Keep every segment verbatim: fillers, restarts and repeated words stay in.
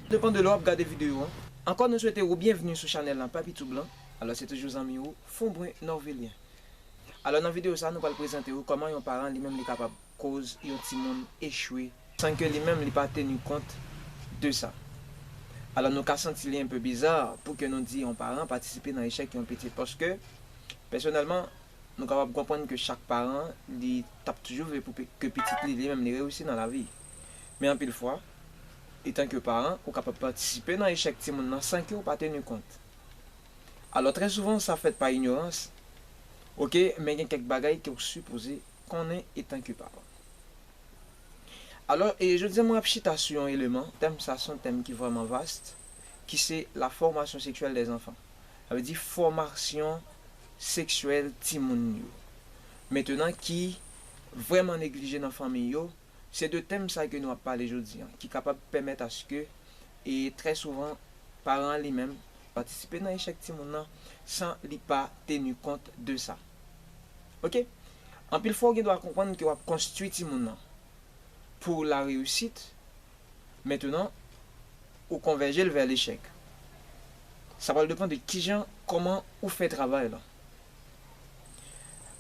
Depan de lè w ap gade videyo an. Ankò, nou swete ou byenvni sou chanèl lan Papi Tou Blan. Alò, se toujou zanmi ou, Fon Bren Norvelien. Alò, nan videyo sa, nou pral prezante ou kòman yon paran li menm li kapab koz yon timoun echwe san ke li menm li pa teni kont de sa. Alò, nou ka santi li enpe biza pou ke nou di yon paran patisipe nan echèk yon pitit, paske, pèsonèlman, nou kapab konprann ke chak paran, li t ap toujou vle pou pe-, ke pitit li, li menm, li reyisi nan lavi. Men anpil fwa, etanke paran, ou kapab patisipe nan echèk timoun nan san ke w pa teni kont. Alò, trè souvan, sa fèt pa inyorans, oke, men gen kèk bagay ke w sipoze konnen etanke paran. Alò, e jodi a, mwen ap chita sou yon eleman, tèm sa se yon tèm ki vrèman vast, ki se la formation sexuelle des enfants. Sa vle di fòmasyon seksyèl timoun yo. Mentenan, ki vrèman neglije nan fanmi yo, se de tèm sa ke nou ap pale jodi a, ki kapab pèmèt aske, e trè souvan, paran an li menm patisipe nan echèk timoun nan san li pa teni kont de sa. Oke? Anpil fwa, ou gen dwa konprann ke w ap konstwi timoun nan pou la reyisit. Mentenan, ou konvèje l vè lechèk. Sa pral depann de kijan, kòman ou fè travay la.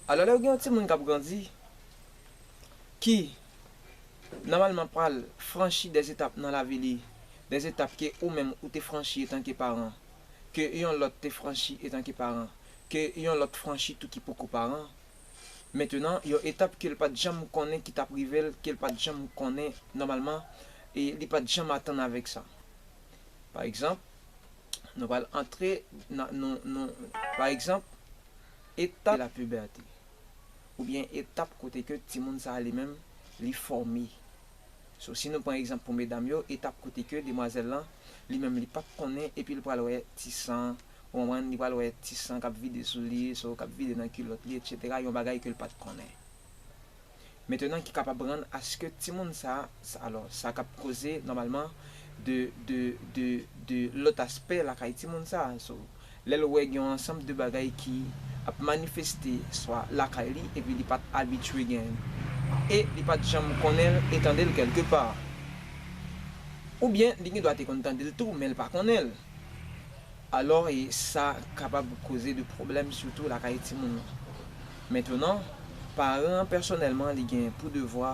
Alò, lè w gen yon timoun k ap grandi, ki, nòmalman, pral franchi dè etap nan lavi li, dè etap ke ou menm ou te franchi etanke paran, ke yon lòt te franchi etanke paran, ke yon lòt franchi tou ki poko paran. Mentenan, yon etap ke l pa t janm konnen ki t ap rive l, ke l pa t janm konnen nòmalman, e li pa t janm atann avèk sa. Pa egzanp, nou pral antre nan, nou, nou, pa egzanp, etap la pibète, oubyen etap kote ke timoun sa a li menm, li fòme. So, si nou pran egzanp pou medam yo, etap kote ke demwazèl lan, li menm li p ap konnen, epi l pral wè ti san, ou konprann, li pral wè ti san k ap vide sou li, so, k ap vide nan kilòt li, etsetera, yon bagay ke l pa t konnen. Mentenan, ki kapab rann aske timoun sa, sa, alò, sa k ap koze, nòmalman, de, de, de, de lòt aspè lakay timoun sa. So, lè l wè gen yon ansanm de bagay ki ap manifeste swa lakay li, epi li pa t abitye genyen, e li pa t janm konnen l e tande l kèlke pa. Oubyen, li gen dwa te konn tande l tou, men l pa konnen l. Alò, e sa kapab koze de pwoblèm, sitou lakay timoun nan. Mentenan, paran an pèsonèlman, li gen pou devwa,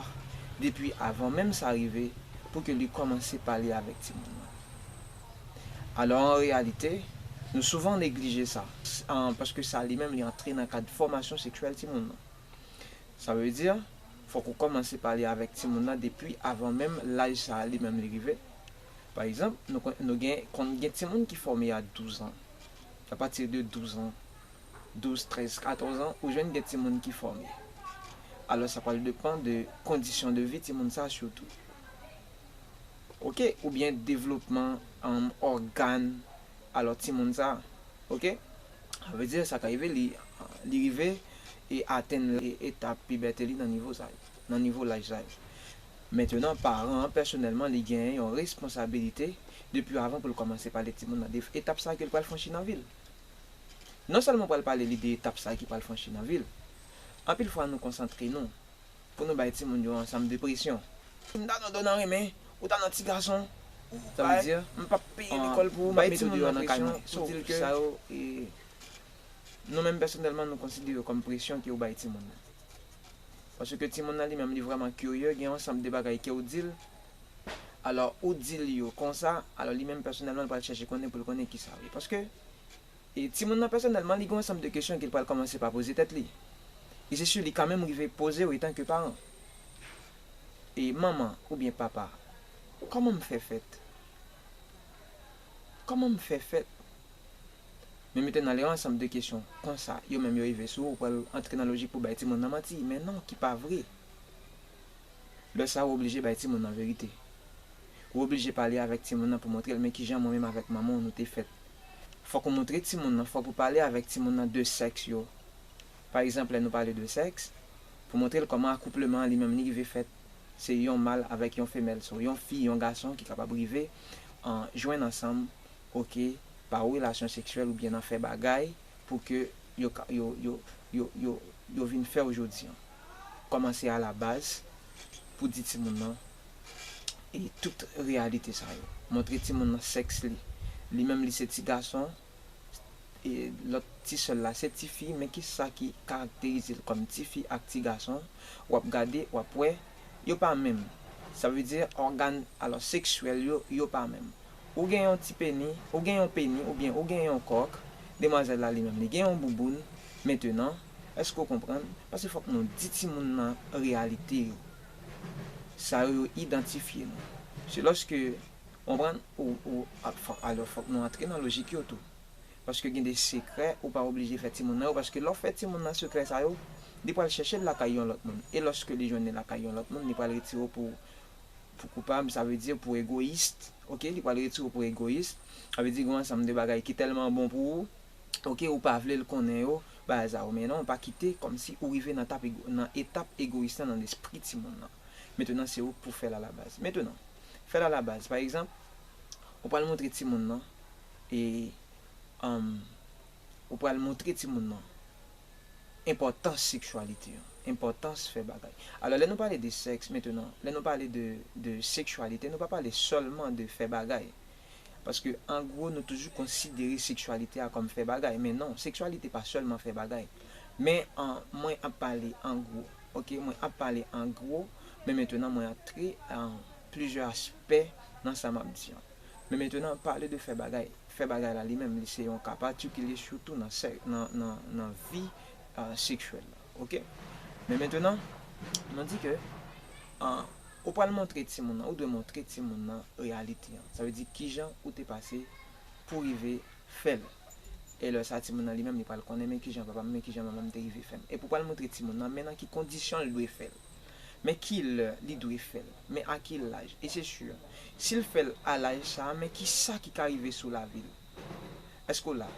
depi avan menm sa rive, pou ke li kòmanse pale avèk timoun nan. Alò, an reyalite, nou souvan neglije sa, s-, an, paske sa li menm, li antre nan kad fòmasyon seksyèl timoun nan. Sa vle di, fòk ou kòmanse pale avèk timoun nan depi avan menm laj sa a li menm li rive. Pa egzanp, nou kon-, nou gen, konn gen timoun ki fòme a douz an. Apati de douz an, douz, trèz, katòz an, ou jwenn gen timoun ki fòme. Alò, sa pral depann de kondisyon de vi timoun sa a sitou. Oke, oubyen devlopman, um, ògàn, alò, timoun sa a. Oke? Sa vle di, sa ka rive, li, li rive e atenn e-, etap pibète li nan nivo sa yo, nan nivo laj sa yo. Mentenan, paran an, pèsonèlman, li genyen yon responsabilite depi avan pou l kòmanse pale timoun nan de etap sa ke l pral franchi nan vi l. Non sèlman pral pale li de etap sa ki pral franchi nan vi l, anpil fwa nou konsantre nou pou nou bay timoun yo ansanm de presyon. M ta nan dò nan renmen, ou ta nan ti gason, ou bay, m p ap peye lekòl pou ou, m ap mete w deyò nan kay mwen. So, sa yo, e, nou menm pèsonèlman, nou konsidere yo kòm presyon ke w bay timoun nan. Paske timoun nan li menm, li vrèman kirye, gen yon ansanm de bagay ke w di l, alò, ou di l yo konsa, alò, li menm pèsonèlman, l pral chèche konnen pou l konnen kisa w ye. Paske, e timoun nan pèsonèlman, li gen yon ansanm de kesyon ke l pral kòmanse pa poze tèt li. E se si li ka menm rive poze w etanke paran. E manman oubyen papa, kòman m fè fèt? Kòman m fè fèt? Men mentenan, lè yon ansanm de kesyon konsa, yo menm yo rive sou ou, ou pral antre nan lojik pou bay timoun nan manti. Men non, ki pa vre. Lè sa a, ou oblije bay timoun nan verite. Ou oblije pale avèk timoun nan pou montre l men kijan mwen menm avèk manman w nou te fèt. Fòk ou montre timoun nan, fòk ou pale avèk timoun nan de sèks yo. Pa egzanp, lè nou pale de sèks, pou montre l kòman akoupleman an li menm li rive fèt, se yon mal avèk yon femèl. So, yon fi, yon gason ki kapab rive an, jwenn ansanm, oke, pa relasyon seksyèl oubyen nan fè bagay pou ke yo ka, yo, yo, yo, yo, yo vin fè w jodi an. Kòmanse alabaz pou di timoun nan, e tout reyalite sa yo. Montre timoun nan sèks li. Li menm li se ti gason, e lòt ti sè l la se ti fi, men ki sa ki karakterize l kòm ti fi ak ti gason? W ap gade, w ap wè, yo pa menm. Sa vle di ògàn, alò, seksyèl yo, yo pa menm. Ou gen yon ti peni, ou gen yon peni, oubyen ou gen yon kòk, demwazèl la li menm, li gen yon bouboun. Mentenan, èske w konprann? Paske fòk nou di timoun nan reyalite yo. Sa yo, yo idantifye nou. Se lòske, w konprann, ou, ou, ap, fò- alò, fòk nou antre nan lojik yo tou. Paske gen de sekrè, ou pa oblije fè timoun nan yo, paske lè w fè timoun nan sekrè sa yo, li pral chèche l lakay yon lòt moun. E lòske li jwenn li lakay yon lòt moun, li pral retire w pou, pou koupab, sa vle di pou egoyis, oke? Li pral retire w pou egoyis. Sa vle di gen yon ansanm de bagay ki tèlman bon pou ou, oke, ou pa vle l konnen yo, bagay sa yo. Men non, pa kite kòmsi ou rive nan etap ego- nan etap egoyis lan nan lespri timoun nan. Mentenan, se ou k pou fè l alabaz. Mentenan, fè l alabaz. Pa egzanp, ou pral montre timoun nan, e, um, ou pral montre timoun nan enpòtans seksyalite an, enpòtans fè bagay. Alò, lè nou pale de sèks, mentenan, lè nou pale de, de seksyalite, nou pa pale sèlman de fè bagay. Paske, an gwo, nou toujou konsidere seksyalite a kòm fè bagay. Men non, seksyalite pa sèlman fè bagay. Men, an, mwen ap pale an gwo. Oke, mwen ap pale an gwo, men mentenan mwen antre an plizyè aspè nan sa m ap di an. Men mentenan, pale de fè bagay. Fè bagay la li menm, li se yon ka patikilye sitou nan sè- nan, nan, nan vi, ah, seksyèl la. Oke? Men mentenan, nou di ke, ah, ou pral montre timoun nan, ou dwe montre timoun nan reyalite an. Sa vle di kijan ou te pase pou rive fè l. E lè sa, timoun nan li menm, li pral konnen, men kijan papa m, men kijan manman m te rive fè m. Epi w pral montre timoun nan, men nan ki kondisyon l dwe fè l. Men ki lè li dwe fè l. Men a ki laj. E se si, si l fè l a laj sa a, men ki sa ki ka rive sou lavi l. Èske w la?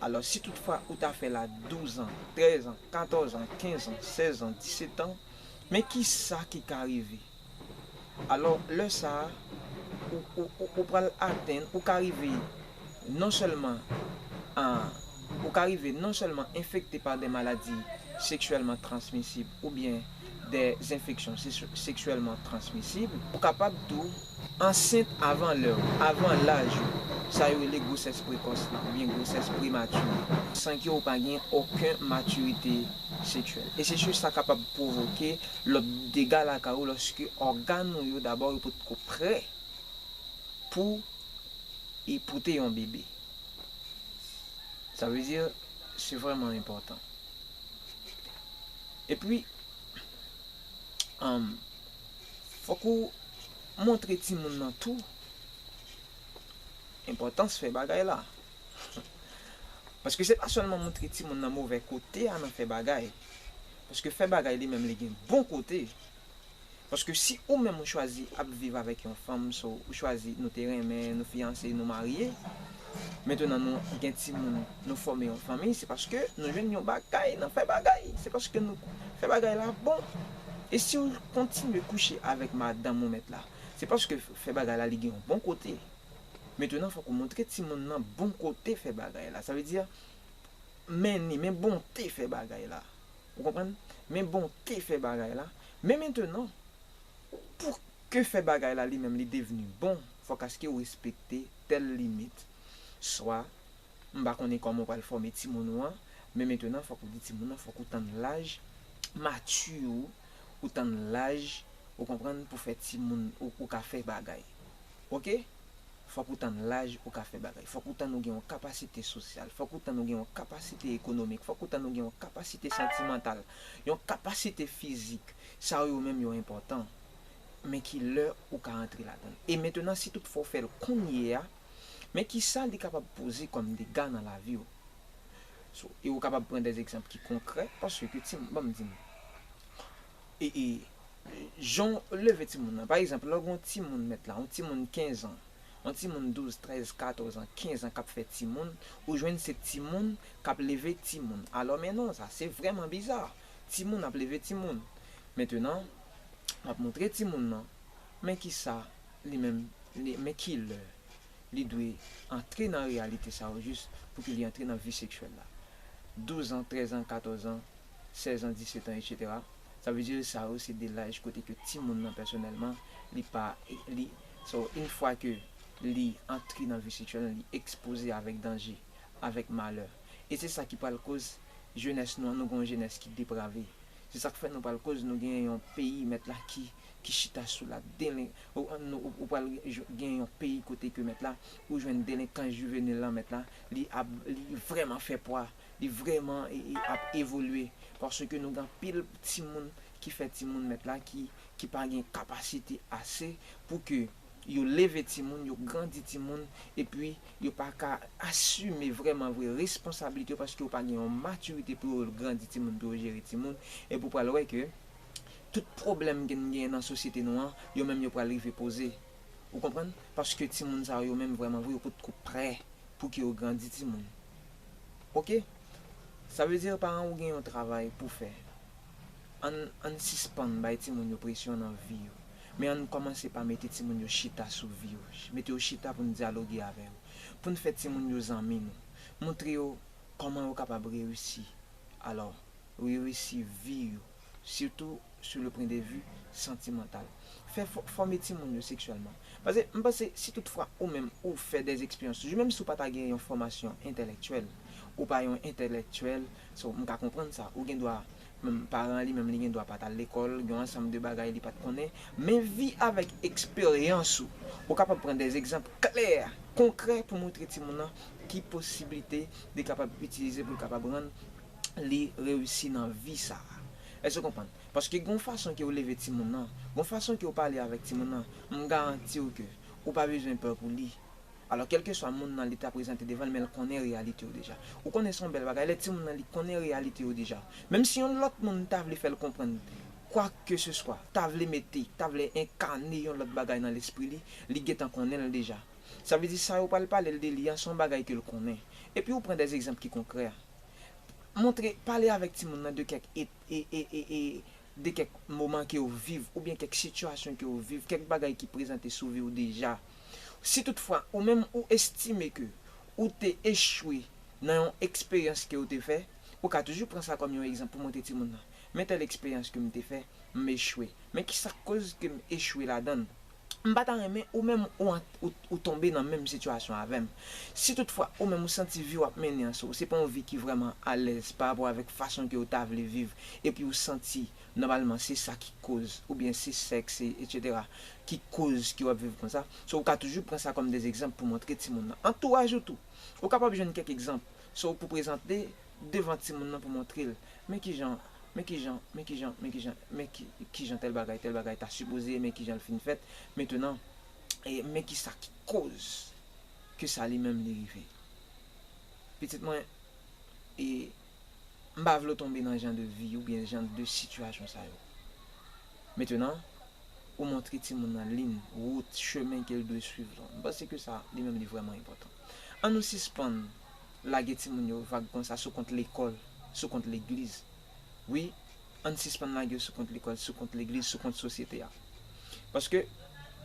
Alò, si toutfwa ou ta fè l a douz an, trèz an, katòz an, kenz an, sèz an, disèt an, men ki sa ki ka rive? Alò, lè sa a, ou, ou, ou, ou pral atenn, ou ka rive non sèlman, ah, ou ka rive non sèlman enfekte pa de maladi seksyèlman transmisib oubyen de enfeksyon se- seksyèlman transmisib, ou kapab tou ansent avan lè w, avan laj ou. Sa yo rele gwosès prekòs la, oubyen gwosès prematire, san ke ou pa gen okenn matirite seksyèl. E se sou sa kapab pwovoke lòt dega lakay ou lòske ògàn ou yo dabò yo potko prè pou e pote yon bebe. Sa vle di, se vrèman enpòtan. Epi, um, fòk ou montre timoun nan tou enpòtans fè bagay la. Paske se pa sèlman montre timoun nan movè kote a nan fè bagay. Paske fè bagay li menm li gen bon kote. Paske si ou menm ou chwazi ap viv avèk yon fanm, so ou chwazi, nou te renmen, nou fiyanse, nou marye, mentenan nou gen timoun, nou fòme yon fanmi, se paske nou jwenn yon bagay nan fè bagay. Se paske nou fè bagay la bon. E si w kontinye kouche avèk madanm ou mèt la, se paske fè bagay la li gen yon bon kote. Mentenan, fòk ou montre timoun nan bon kote fè bagay la. Sa vle di, men ni, men bonte fè bagay la. Ou konprann? Men bonte fè bagay la. Men mentenan, pou ke fè bagay la li menm li devni bon, fòk aske ou respekte tèl limit. Swa, m pa konnen kòman ou pral fòme timoun ou an, men mentenan, fòk ou di timoun nan, fòk ou tann laj mati ou, ou tann laj, ou konprann, pou fè timoun, ou, ou ka fè bagay. Oke? Fòk ou tann laj ou ka fè bagay. Fòk ou tann ou gen yon kapasite sosyal. Fòk ou tann ou gen yon kapasite ekonomik. Fòk ou tann ou gen yon kapasite santimantal. Yon kapasite fizik. Sa yo menm yo enpòtan. Men ki lè ou ka antre ladan l. E mentenan, si toutfwa w fè l kounye a, men ki sa li kapab poze kòm dega nan lavi w. So, e ou kapab pran de egzanp ki konkrè, paske ti, ban m di nou. E, e, jan w leve timoun nan. Pa egzanp, lè w gen yon timoun mèt la, yon timoun kenz an, yon timoun douz, trèz, katòz an, kenz an k ap fè timoun, ou jwenn se timoun k ap leve timoun. Alò, men non, sa se vrèman biza. Timoun ap leve timoun. Mentenan, w ap montre timoun nan, men ki sa li menm, li, men ki lè li dwe antre nan reyalite sa yo jis pou ke li antre nan vi seksyèl la. Douz an, trèz an, katòz an, sèz an, disèt an, etsetera. Sa vle di sa yo se de laj kote ke timoun nan pèsonèlman, li pa, li, so, yon fwa ke li antre nan vi seksyèl, li ekspoze avèk danje, avèk malè. E se sa ki pral koz jenès nou an, nou gen yon jenès ki deprave. Se sa k fè nou pral koz nou gen yon peyi mèt la ki, ki chita sou la delen, ou, nou, ou, ou pral gen yon peyi kote ke mèt la, ou jwenn delenkans jivenil lan mèt la, li ap, li vrèman fè pwa, li vrèman e, e ap evolye. Paske nou gen anpil timoun ki fè timoun mèt la ki, ki pa gen kapasite ase pou ke yo leve timoun, yo grandi timoun, epi yo pa ka asime vrèman vre responsablite yo paske yo pa gen yon matirite pou yo grandi timoun, pou yo jere timoun, epi w pral wè ke tout pwoblèm ke n genyen nan sosyete nou an, yo menm yo pral rive poze. Ou konprann? Paske timoun sa yo menm vrèman vre, yo potko prè pou ke yo grandi timoun. Oke? Sa vle di paran ou gen yon travay pou fè. Ann, ann sispann bay timoun yo presyon nan vi yo. Men ann kòmanse pa mete timoun yo chita sou vi yo. Mete yo chita pou n dyaloge avè yo. Pou n fè timoun yo zanmi nou. Montre yo kòman yo kapab reyisi. Alò, reyisi vi yo. Sitou sou le pwen de vi santimantal. Fè fò-, fòme timoun yo seksyèlman. Paske m panse si toutfwa ou menm ou fè dèzeksperyans, menm si w pa ta gen yon fòmasyon entèlèktyèl, ou pa yon entèlèktyèl, so, m ka konprann sa. Ou gen dwa, menm paran an li menm li gen dwa pa t al lekòl, gen yon ansanm de bagay li pa t konnen, men vi avèk eksperyans ou, ou kapab pran dèzegzanp klè, konkrè pou montre timoun nan ki posiblite li kapab itilize pou l kapab rann li reyisi nan vi sa a. Èske w konprann? Paske gon fason ke w leve timoun nan, gon fason ke w pale avèk timoun nan, m garanti w ke ou pa bezwen pè pou li. Alò, kèlkeswa moun nan li ta prezante devan l, men l konnen reyalite w deja. Ou konnen se yon bèl bagay, lè timoun nan li konnen reyalite w deja. Menm si yon lòt moun ta vle fè l konprann, kwakeseswa, ta vle mete, ta vle enkane yon lòt bagay nan lespri li, li gentan konnen l deja. Sa vle di sa yo pral pale l de li an, se yon bagay ke l konnen. Epi ou pran dèzegzanp ki konkrè. Montre, pale avèk timoun nan de kèk e, e, e, e, e, de kèk moman ke w viv, oubyen kèk sitiyasyon ke w viv, kèk bagay ki prezante sou vi w deja. Si toutfwa, ou menm ou estime ke ou te echwe nan yon eksperyans ke w te fè, ou ka toujou pran sa kòm yon egzanp pou montre timoun nan. Men tèl eksperyans ke m te fè, m echwe. Men kisa k koz ke m echwe ladan l? M pa ta renmen ou menm ou, an- ou, ou tonbe nan menm sitiyasyon avè m. Si toutfwa ou menm ou santi vi w ap mennen an, so, se pa yon vi ki vrèman alèz pa rapò avèk fason ke w ta vle viv, epi ou santi nòmalman se sa ki koz, oubyen se sèks, e, etsetera, ki koz ke w ap viv konsa. So, ou ka toujou pran sa kòm dèzegzanp pou montre timoun nan. Antouraj ou tou, ou kapab jwenn kèk egzanp, so, pou prezante devan timoun nan pou montre l, men kijan, men kijan, men kijan, men kijan, men ki, kijan tèl bagay, tèl bagay ta sipoze ye, men kijan l fin fèt. Mentenan, e, men kisa ki koz ke sa li menm li rive. Pitit mwen, e, m pa vle w tonbe nan jan de vi oubyen jan de sitiyasyon sa yo. Mentenan, ou montre timoun nan liy, wout, chemen ke l dwe swiv lan. M panse ke sa, li menm, li vrèman enpòtan. Ann nou sispann lage timoun yo vag konsa sou kont lekòl, sou kont legliz. Wi, ann sispann lage yo sou kont lekòl, sou kont legliz, sou kont sosyete a. Paske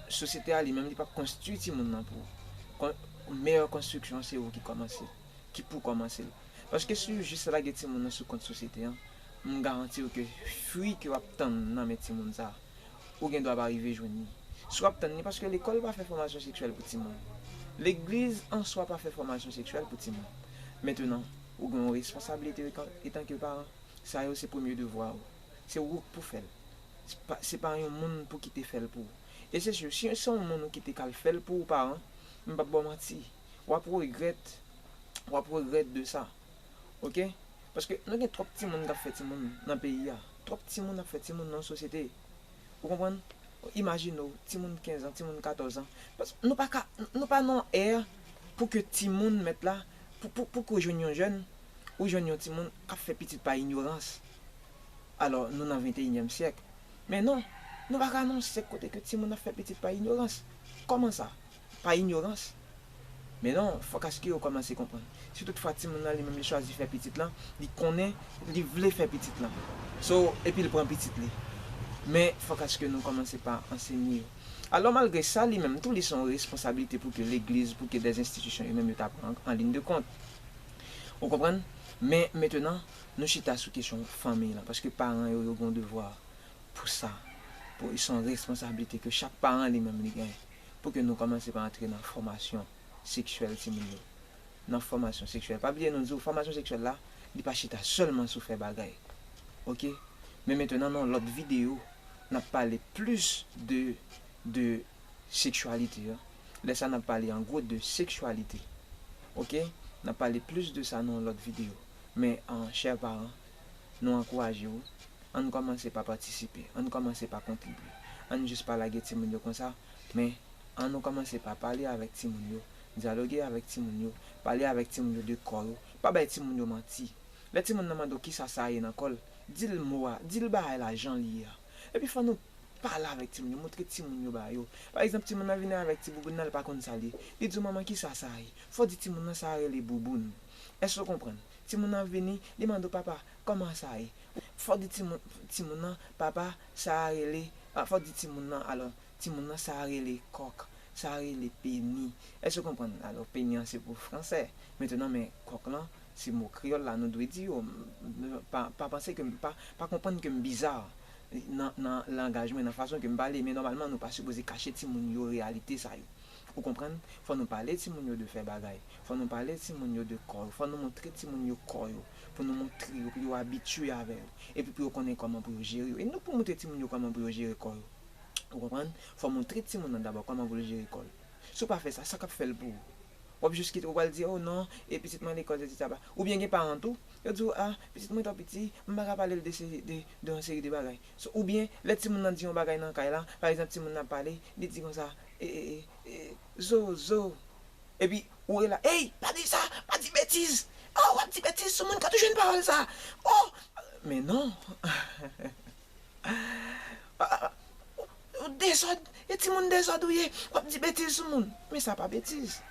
sosyete a li menm, li p ap konstwi timoun nan pou ou. Kon, meyè konstriksyon se ou ki kòmanse, ki pou kòmanse l. Paske si w jis lage timoun nan sou kont sosyete an, m garanti w ke fwi ke w ap tann nan men timoun sa a, ou gen dwa pa rive jwenn li. Si w ap tann li, paske lekòl pa fè fòmasyon seksyèl pou timoun. Legliz an swa pa fè fòmasyon seksyèl pou timoun. Mentenan, ou gen yon responsablite etan, etanke paran. Sa yo se premye devwa ou. Se ou k pou fè l. Se pa, se pa yon moun pou kite fè l pou ou. E se si, si se yon moun ou kite k al fè l pou ou paran, m p ap ba w manti. W ap regrèt, w ap regrèt de sa. Oke? Paske nou gen twòp timoun k ap fè timoun nan peyi a. Twòp timoun ap fè timoun nan sosyete. Ou konprann? Imajine w, timoun kenz an, timoun katòz an. Pas, nou pa ka, nou pa nan yon è pou ke timoun mèt la, pou, pou, pou ke w jwenn yon jèn, ou jwenn yon timoun k ap fè pitit pa inyorans. Alò, nou nan venteyinyèm syèk. Men non, nou pa ka nan yon syèk kote ke timoun ap fè pitit pa inyorans. Kòman sa? Pa inyorans. Men non, fòk aske yo kòmanse konprann. Si toutfwa timoun nan li menm li chwazi fè pitit lan, li konnen li vle fè pitit lan. So, epi l pran pitit li. Men fòk aske nou kòmanse pa ansenye yo. Alò, malgre sa, li menm tou, li se yon responsablite pou ke legliz, pou ke dèz enstitisyon yo menm yo ta pran an liy de kont. Ou konprann? Men mentenan, nou chita sou kesyon fanmi lan, paske paran yo, yo gen yon devwa. Pou sa, pou, se yon responsablite ke chak paran li menm li genyen. Pou ke nou kòmanse pa antre nan fòmasyon seksyèl timoun yo. Nan fòmasyon seksyèl. Pa bliye nou di w, fòmasyon seksyèl la, li pa chita sèlman sou fè bagay. Oke? Men mentnan, nan lòt videyo, n ap pale plis de, de seksyalite an. Lè sa, n ap pale an gwo de seksyalite. Oke? N ap pale plis de sa nan yon lòt videyo. Men, an, chè paran, nou ankouraje w. Ann kòmanse pa patisipe. Ann kòmanse pa kontribye. Ann jis pa lage timoun yo konsa. Men, ann nou kòmanse pa pale avèk timoun yo. Dyaloge avèk timoun yo. Pale avèk timoun yo de kò yo. Pa bay timoun yo manti. Lè timoun nan mande w kisa sa ye nan kò l, di l mo a, di l bagay la jan l ye a. Epi fò nou pale avèk timoun yo, montre timoun yo bagay yo. Pa egzanp, timoun nan vini avèk ti bouboun nan, l pa konn sa l ye. Li di w, "Manman, kisa sa ye?" Fò di timoun nan sa rele bouboun. Èske w konprann? Timoun nan vini, li mande w, "Papa, kòman sa ye?" Fò di timoun, timoun nan, "Papa, sa rele," a, fò di timoun nan, alò, timoun nan, "Sa rele kòk, sa rele peni." Èske w konprann? Alò, peni an se pou fransè. Mentnan, men kòk lan, se mo kreyòl la, nou dwe di yo. M, m, pa, pa panse ke m, pa, pa konprann ke m biza nan, nan langaj mwen, nan fason ke m pale, men nòmalman, nou pa sipoze kache timoun yo reyalite sa yo. Ou konprann? Fò nou pale timoun yo de fè bagay. Fò nou pale timoun yo de kò yo. Fò nou montre timoun yo kò yo. Pou nou montre yo, pou yo abitye avè yo. Epi pou yo konnen kòman pou yo jere yo. E nou pou montre timoun yo kòman pou yo jere kò yo. Ou konprann? Fò montre timoun nan dabò kòman pou l jere kò l. Si w pa fè sa, sa k ap fè l pou ou? W ap jis kite, ou pral di, "Oh non, e pitit mwen lekòl, sesi sa la." Oubyen gen paran tou, yo di w, "Ah, pitit mwen twò piti, m pa ka pale l de, se- de, de yon seri de bagay." So, oubyen, lè timoun nan di yon bagay nan kay la, pa egzanp, timoun nan ap pale, li di konsa, "E, e, e, e, zo, zo." Epi, ou rele, "Ey, pa di sa, pa di betiz. Oh, w ap di betiz sou moun, kote w jwenn pawòl sa? Oh!" Men non. Ah, ah, ou, ou dezòd, e timoun dezòd ou ye, w ap di betiz sou moun. Men sa pa betiz.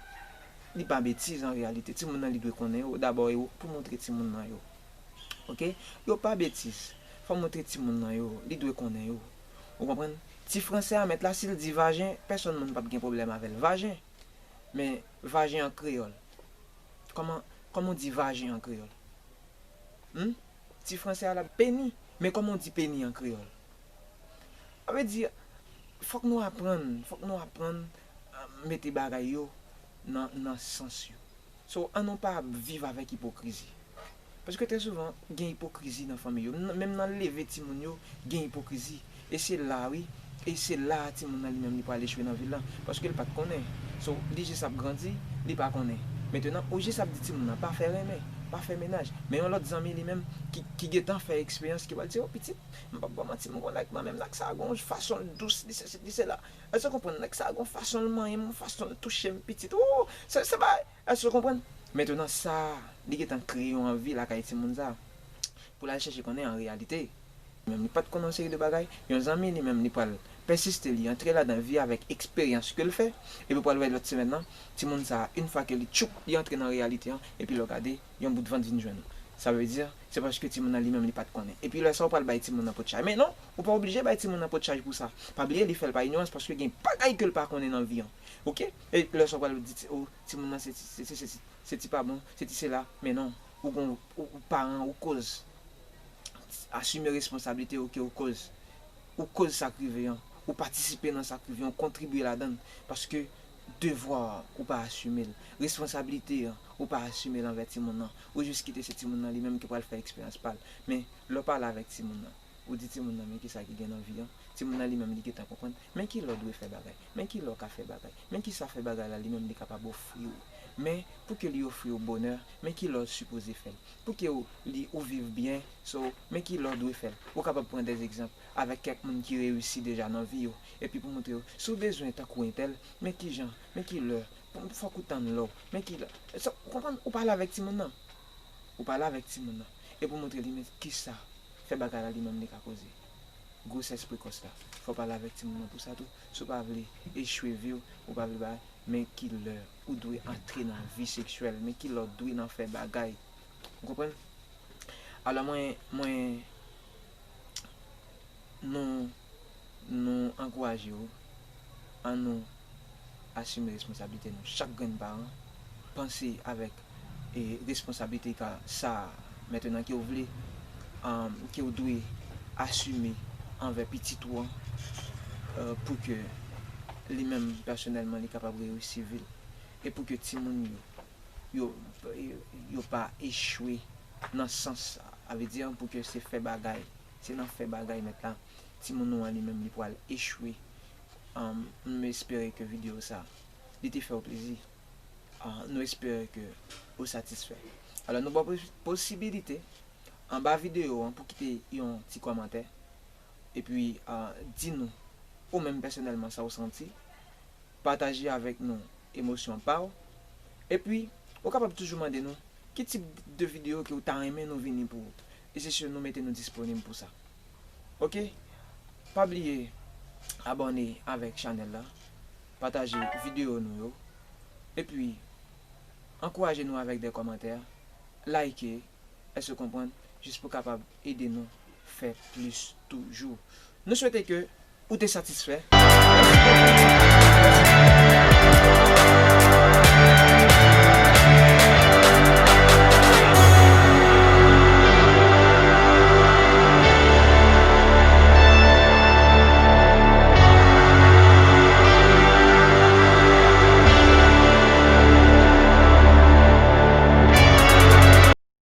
Li pa betiz an reyalite. Timoun nan li dwe konnen yo. Dabò, e ou k pou montre timoun nan yo. Oke? Yo pa betiz. Fò montre timoun nan yo. Li dwe konnen yo. Ou konprann? Ti fransè a mèt la, si l di vajen, pèsonn moun p ap gen pwoblèm avè l. Vajen. Men vajen an kreyòl. Kòman, kòman w di vajen an kreyòl? Hmm? Ti fransè a la peni. Men kòman w di peni an kreyòl? Sa vle di, fòk nou aprann, fòk nou aprann, ah, mete bagay yo nan, nan sans yo. So, ann nou pa viv avèk ipokrizi. Paske trè souvan, gen ipokrizi nan fanmi yo. Menm nan leve timoun yo, gen ipokrizi. E se la, wi. E se la a timoun nan li menm li pral echwe nan vi l lan. Paske l pa t konnen. So, li jis ap grandi, li pa konnen. Mentnan, ou jis ap di timoun nan, pa fè renmen, pa fè mennaj. Men yon lòt zanmi li menm ki, ki gentan fè eksperyans, ki pral di, "Oh, pitit, m p ap ba w manti, m konn nèg nan, men nèg sa a gon fason l dous, li sesi, li sela." Èske w konprann? Nèg sa a gon fason l manyen m, yon fason l touche m, pitit. Oh, se, se pa, èske w konprann? Mentnan, sa a, li gentan kreye yon anvi lakay timoun sa a. Pou l al chèche konnen an reyalite. Li menm li pa t konn yon seri de bagay, yon zanmi li menm li pral pèsiste, li antre ladan vi avèk eksperyans ke l fè, epi w pral wè lòt semèn nan, timoun sa a, yon fwa ke li tchoup, li antre nan reyalite an, epi lè w gade, yon bout vant vin jwenn ou. Sa vle di, se paske timoun nan li menm li pa t konnen. Epi lè sa w pral bay timoun nan potchay. Men non, ou pa oblije bay timoun nan potchay pou sa. Pa bliye li fè l pa ignorans paske gen bagay ke l pa konnen nan vi an. Oke? E lè sa w pral di ti, oh, timoun nan se ti, se, se, se, se ti pa bon, se ti sela. Men non, ou gon, ou, ou paran, ou koz. Asime responsablite ou ke ou koz. Ou koz sa k rive an. Ou patisipe nan sa k rive an, ou kontribye ladan l. Paske devwa ou pa asime l. Responsablite an, ou pa asime l anvè timoun nan. Ou jis kite se timoun nan li menm ki pral fè eksperyans pa l. Men, lè w pale avèk timoun nan, ou di timoun nan, "Men kisa ki gen nan vi an?" Timoun nan li menm li gentan konprann. Men ki lè w dwe fè bagay. Men ki lè w ka fè bagay. Men kisa fè bagay la li menm li kapab ofri w. Men pou ke li ofri w bonè, men ki lè w sipoze fè l. Pou ke w, li, ou viv byen, so, men ki lè w dwe fè l. Ou kapab pran dè egzanp avèk kèk moun ki reyisi deja nan vi yo. Epi pou montre yo, si w bezwen tankou entèl, men ki jan, men ki lè, fòk ou tann lè w, men ki lè. So, ou konprann, ou pale avèk timoun nan. Ou pale avèk timoun nan. Epi w montre li, men kisa fè bagay la li menm li ka koze. Gwosès prekòs la. Fò w pale avèk timoun nan pou sa tou. Si w pa vle echwe vi w, ou pa vle bagay, men ki lè ou dwe antre nan vi seksyèl, men ki lè w dwe nan fè bagay. Ou konprann? Alò mwen, mwen, nou, nou ankouraje w, ann nou asime responsablite nou, chak grenn paran, panse avèk, e, responsablite ka, sa, mentnan ke w vle, um, ke w dwe asime anvè pitit ou an, euh, pou ke li menm pèsonèlman li kapab reyisi vi l, e pou ke timoun yo, yo, yo pa echwe nan sans sa. A vle di pou ke se fè bagay, se nan fè bagay nèt la, timoun ou an li menm li pral echwe. Um, m espere ke videyo sa li te fè w plezi. Ah, nou espere ke ou satisfè. Alò, nou ba w pos- posibilite anba videyo an pou kite yon ti kòmantè. Epi, ah, di nou ou menm pèsonèlman sa w santi. Pataje avèk nou emosyon pa w. Epi, ou kapab toujou mande nou ki tip de videyo ke w ta renmen nou vini pou ou. E se si nou mete nou disponib pou sa. Oke? Pa bliye abòne avèk chanèl la, pataje videyo nou yo, epi ankouraje nou avèk de kòmantè, like, èske w konprann, jis pou kapab ede nou fè plis toujou. Nou swete ke ou te satisfè.